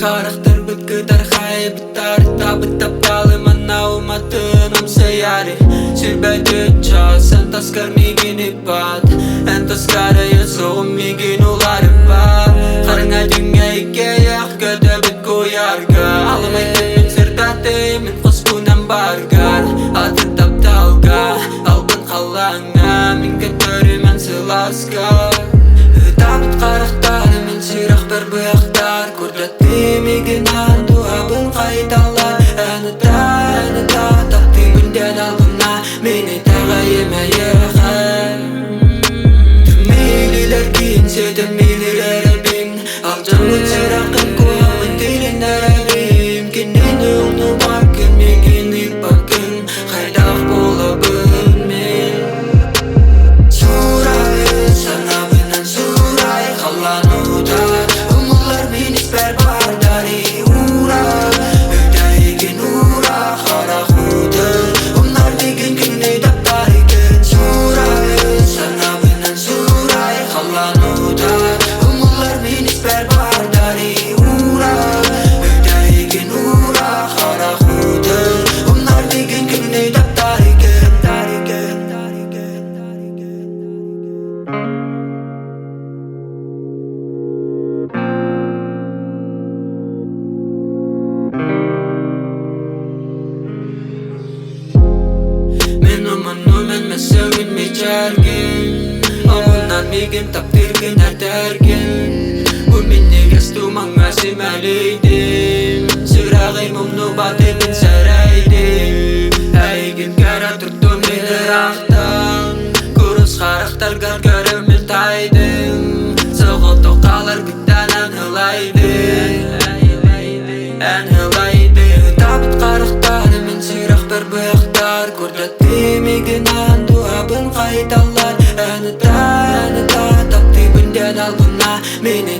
Харахтарбыт кытархай Бытар тапталы манна уматын умсайари Сүрбэдүт час эн таскар мигин иппат Эн таскарайы соҕум мигин уларыппат Харыңа дүҥҥэ иккэйэх көтөбүт куйарга Аламай күммүн сырдатый мин хоспунан баргар Атын тапталга албын халлааҥҥа Мин көтөрүмэн сылааска Ытаабыт харахтары мин сүрэхпэр быахтар Курдаттыы миигин дууһабын хайталлар Эн ытаа, эн ытаа, таптыыбын диэн албынна Мин итэҕэйим эйиэхэ Тымныыларгын ситиммиилир эрэбин Алдьаммыт сүрэххин куһаҕан тилиннэрэбин Кинини умнубаккын, миигин ыыппаккын Хайдах буолабын мин Суурай, санаабынан суурай Халлаан уута Умуллар мин испэр баардари уура Үтэйигин уура харах уутун Умнар миигин күннүй таптарыгын Суурай, санаабынан суурай Халлаан уута Умуллар мин испэр баардари уура Үтэйигин уура харах уутун Умнар миигин күннүй таптарыгын Мин умуннум эн мөссөҥүн мичээргин Омуннан миигин таптыыргын этэргин Бу минньигэс тумаҥҥа симэлийдим Сүрэҕим умнубатын мин сэрэйдим Эйигин көрө турдум мин ыраахтан Курус харахтаргар көрөммүн таайдым Соҕотох хааларгыттан эн ылайдың Эн ылайдың Ытаабыт харахтары мин сүрэхпэр быахтар Курдаттыы миигин аан дууһабын хайталлар Эн ытаа, эн ытаа, таптыыбын диэн албынна Мин.